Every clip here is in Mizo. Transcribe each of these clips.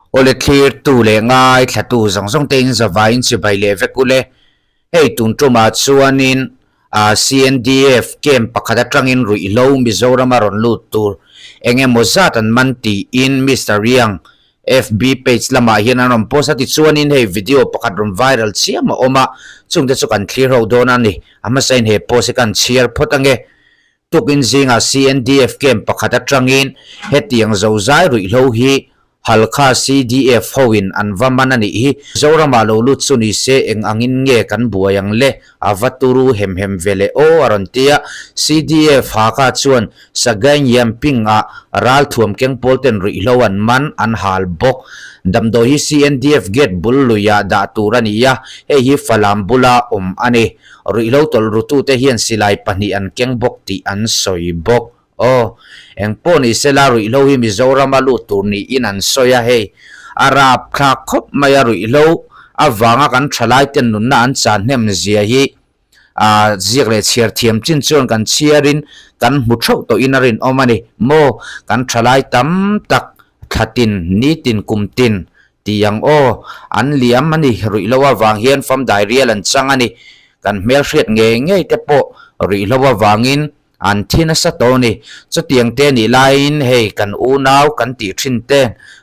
Awle thlirtu leh ngaithlatu zawng zawng te in zavaiin chibai leh vek ule. Hei tun tumah chuanin CNDF camp pakhat atangin ruihhlo Mizoram a rawn lut tur eng emaw zat an man tiin Mister Riang FB page lamah hian an rawn post a tichuanin hei video pakhat rawn viral chiam a awm a, chungte chu kan thlir ho dawn a ni. A hmasain he post hi kan chhiar phawt ange. Tukin zingah CNDF camp pakhat atangin hetiang zozai ruihhlo hi Halkha CDF hoin an va man a nih hi. Zoramah lo lut chu ni se eng angin nge kan buai ang le? A va turu hem hem ve le aw a rawn ti a. CDF Hakha chuan Sagaing Yamping ah ralthuam keng pawl ten ruihhlo an man an hal bawk. Damdawi hi CNDF gate bul luiah dah tur a ni a, hei hi Falam bula awm a ni. Ruihhlo tawlh rutute hian silai pahnih an keng bawk tih an sawi bawk. Aw, eng pawh ni sela ruihhlo hi Mizorama lut tur niin an sawi a, hei a rap thlak khawp mai a, ruihhlo avanga kan thalaiten nunna an chan hnem zia hi a ziak leh chhiar thiam chin chuan kan chhiarin kan hmu theuh tawhin a rinawm a ni maw? Kan thalai tam tak thlatin, nitin, kumtin Ti ang aw, an liam a ni, ruihhlo avang hian fam dairial an chang a ni. Kan hmelhriat ngei ngei te pawh ruihhlo avangin an thi nasa tawh a ni. Chutiang te nih laiin hei kan unau kan tih thin te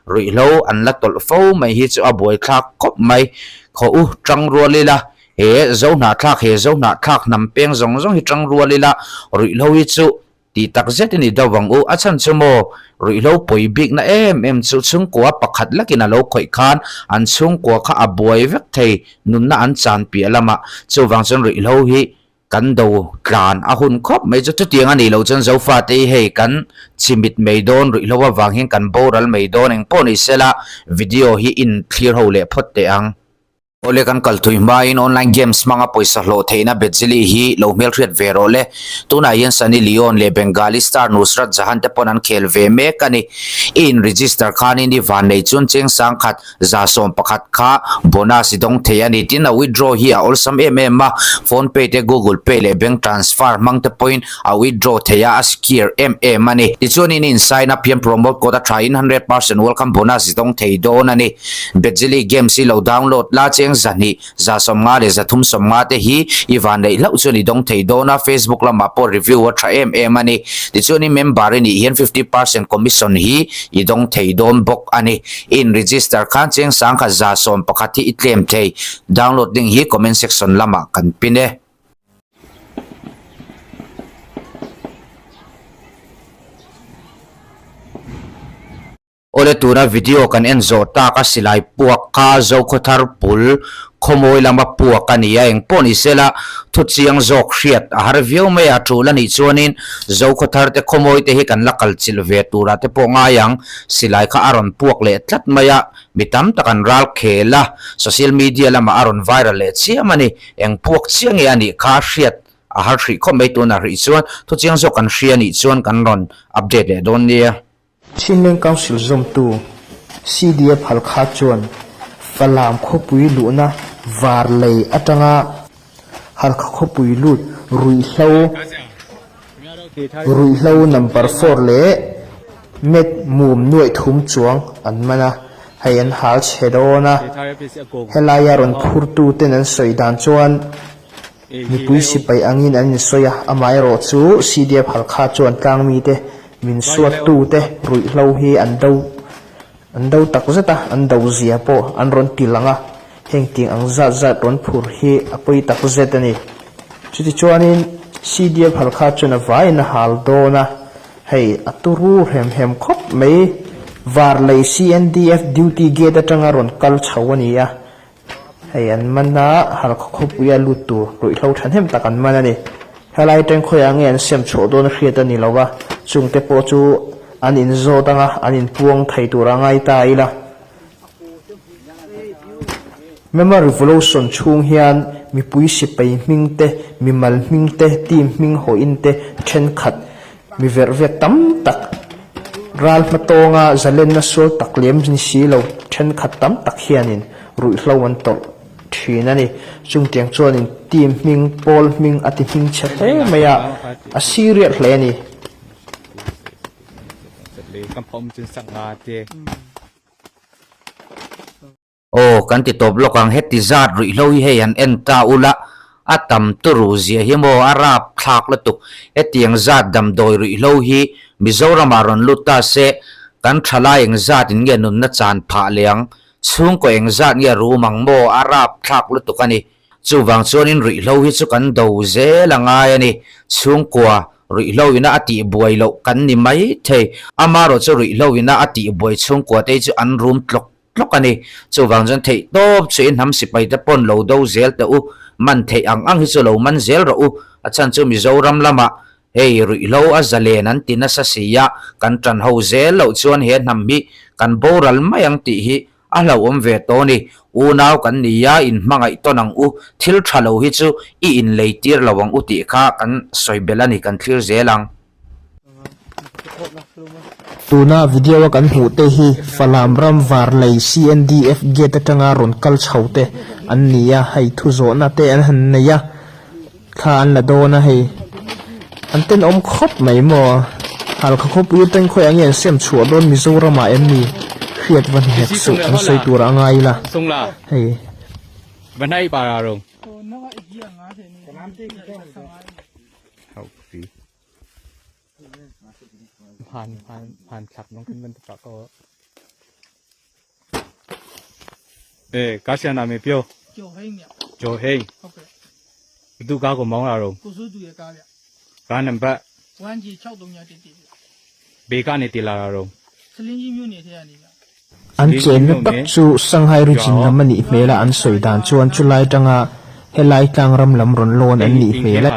ruihhlo an la tawlh fo mai hi chu a buaithlak khawp mai. Khaw u tang rual ila, he Zohnahthlak he Zohnahthlak hnam peng zawng zawng hi tang rual ila, ruihhlo hi chu Tih tak zet i ni deuh ang u. A chhan chu maw, ruihhlo pawi bikna em em chu chhungkua pakhat lakin a lo khawih khan an chhungkua kha a buai vek thei nunna an chan piah lamah. Chuvang chuan ruihhlo hi kan do tlan a hun khawp mai chu. Chutiang a nih loh chuan Zofate hi hei kan chimit mai dawn, ruihhlo avang hian kan boral mai dawn engpawh ni sela video hi in thlir ho leh phawt teh ang. Awle kan kal thui hmain online games hmanga pawisa hlawh theihna Bejli hi lo hmelhriat ve rawh le. Tunah hian Sunny Leone leh Bengali star Nusrat Jahan te pawn an khel ve mek a ni. I in register khanin i van nei chuan cheng sangkhat 11% kha bonus i dawng thei a ni. Tin a withdraw hi a awlsam em em a, phone pay te google pay leh bank transfer hmang te pawhin a withdraw thei a, a secure em em a ni. Tichuan in in sign up hian promo code a thain 100% welcome bonus i dawng thei dawn a ni. Bejli games hi lo download la cheng 200, 150 leh 350 te hi i van neih hlauh chuan i dawng thei dawn a, Facebook lamah pawh review a tha em em a ni. Tichuan i member i nih hian 50% commission hi i dawng thei dawn bawk a ni. I in register khan cheng 10,000 11 hi i claim thei. Download link hi comment section lamah kan pin e. Awle tuna video kan en zawh tak a silai puak kha Zokhawthar pul khawmawi lama puak a ni a, eng pawh ni sela thu chiang zawk hriat a har viau mai a, tul a nih chuanin Zokhawthar te khawmawi te hi kan la kal chilh ve turah te pawh ngai ang, silai kha a rawn puak leh tlat mai a, mi tam tak an ral khel a, social media lamah a rawn viral leh chiam a ni, eng puak chiang nge a nih kha hriat a har hrih khawp mai tunah hrih chuan thu chiang zawk kan hria nih chuan kan rawn update leh dawn nia. Chinleng Council zawmtu CDF Halkha chuan Falam khawpui luhna var lei atanga Halkha khawpui lut ruihhlo ruihhlo number four leh met mum nuaih thum chuang an man a, hei an hal chhe dawn a, helaia rawn phurtu ten an sawi dan chuan Mipui sipai angin an insawi a, amaherawh chu CDF Halkha chuan tlangmite min suattute ruihhlo hi an do an do tak zet a, an do zia pawh an rawn ti lang a, heng ting ang zat zat rawn phur hi a pawi tak zet a ni. Chutichuanin CDF Halkha chuan a vaiin a hal dawn a, hei a turu hem hem khawp mai, Varlei CNDF duty gate atanga rawn kal chho a ni a, Hei an man a, Halkhaw khawpuia lut tur ruihhlo thahnem tak an man a ni. Helai teng khawiah nge an siam chhuah dawn a hriat a ni lo va, chungte pawh chu an inzawt anga an inpuang thei tur a ngai ta ila. Myanmar Revolution chhung hian mipui sipai hming te, mimal hming te, team hming hawhin te thenkhat mi verh vek tam tak ral hmatawnga zalenna sual tak lem ni si lo thenkhat tam tak hianin ruihhlo an tawrh thin a ni. Chungtiang chuanin team hming, pawl hming a ti hming chhe hle mai a, a serious hle a ni. Aw, kan ti tawp lawk ang, heti zat ruihhlo hi hei han en ta ula, a tam turu zia hi maw a rap thlak lutuk, hetiang zat damdawi ruihhlo hi Mizoramah rawn lut ta se, kan thalai eng zat in nge nunna chan phah leh ang, chhungkaw eng zat nge rum ang maw a rap thlak lutuk a ni. Chuvang chuanin ruihhlo hi chu kan do zel a ngai a ni. Chhungkua ruihhlo ina a tihbuai loh kan ni mai thei. Amaherawh chu ruihhlo ina a tihbuai chhungkua te hi chu an rum tlawk tlawk a ni. Chuvang chuan theih tawp chu in hnam sipai te pawn lo do zel teh u. Man theih ang ang hi chu lo man zel rawh u. A chhan chu Mizoram lamah hei ruihhlo a zalen an ti nasa si a, kan tan ho zel loh chuan he hnam hi kan boral mai ang tih hi A hlauhawm ve tawh ni. Unau kan ni a, inhmangaih tawn ang u. Thil tha lo hi chu i inlei tir lo ang u tih kha kan sawi belh a ni, kan thlir zel ang. Tuna video a kan hmuh te hi Falam ram Varlei CNDF gate atanga rawn kal chho te an ni a, hei thu zawhna te an han nei a. Thla an la dawn a hei. An tenawm khawp mai maw? Halkha khawpui atang khawiah nge an sem chhuah dawn Mizoram ah em ni? Hriat va hnek suh an sawi tur a ngai ila hei. An chenna tak chu Shanghai region lam a nih hmel a, an sawi dan chuan chulai atanga helai tlangram lam rawn lawn an nih hmel a.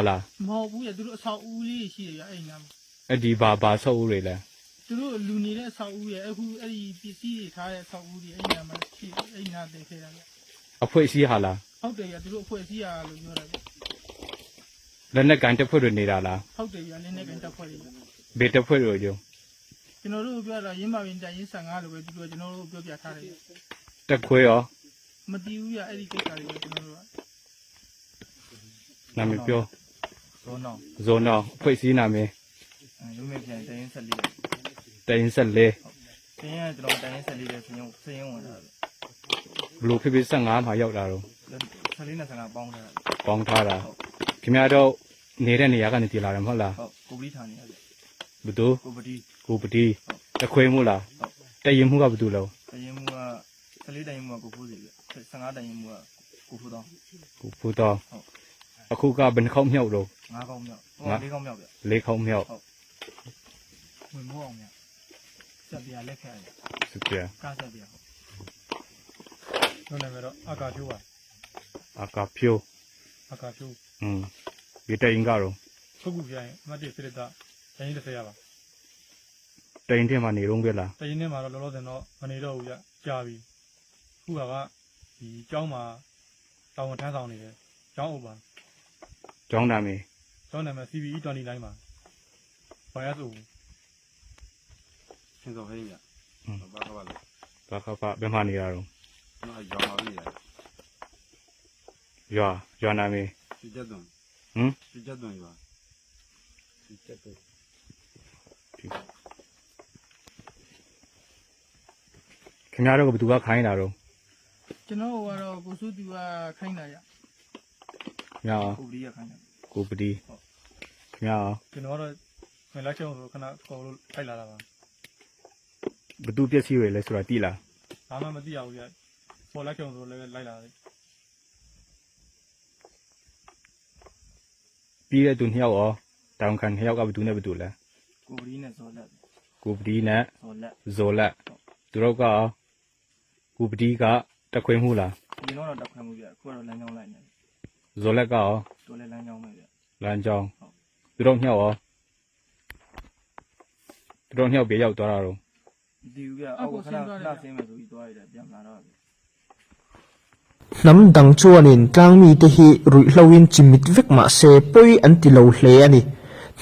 Hnam dang chuanin tlangmite hi ruihhloin chimit vek mah se pawi an ti lo hle a ni.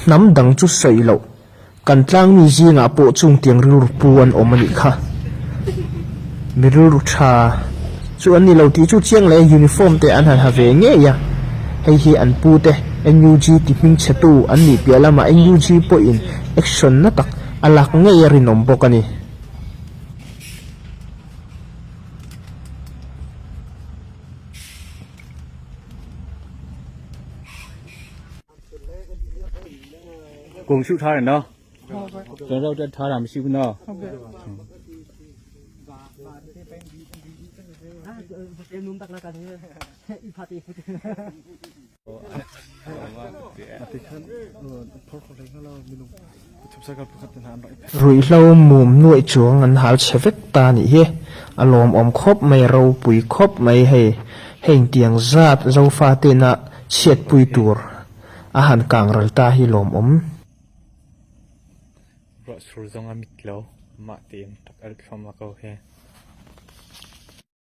Hnam dang chu sawi loh. Kan tlangmi zingah pawh chungtiang rilru pu an awm a nih kha. Mi rilru tha chu an ni lo tih chu chiang leh uniform te an han ha ve ngei a. Hei hi an pu te NUG ti hming chhetu an nih piah lamah NUG pawhin action na tak a lak ngei a rinawm bawk a ni. ကုန်ရှုထားတယ်နော်ကျွန်တော်တို့တက်ထားတာမရှိဘူးနော် ဟုတ်ကဲ့ Ruihhlo mum nuaih chuang an hal chhe vek ta nih hi a lawmawm khawp mai a ropui khawp mai hei heng tiang zat zofa tena chhiatpui tur a han kang ral ta hi lawmawm. Ruah sur zong a mit lo mah tein rak al thluahmah ko hi.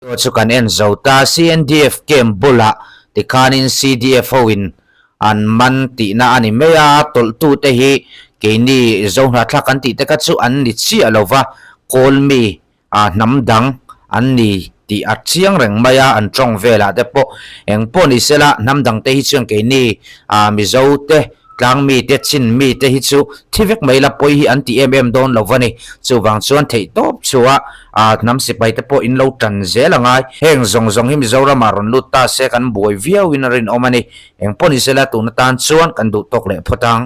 Aw chu kan en zo ta, CNDF camp bulah tikhanin CDF ho in an man tihna a ni mai a, tawlhtute hi keini Zohnahthlak kan tih te kha chu an ni chiah lo va, kawl mi ah hnam dang an ni tih a chiang reng mai a, an tawng velah te pawh eng pawh ni sela hnam dang te hi chuan keini ah Mizo te Tlang mite, chin mite hi chu thi vek mai la pawi hi an ti em em dawn lo va ni. Chuvang chuan theih tawp chua hnam sipai te pawh in lo tan zel a ngai. Heng zawng zawng hi Mizoramah rawn lut ta se kan buai viau in a rinawm a ni. Engpawh ni sela tun atan chuan kan duh tawk leh phawt ang.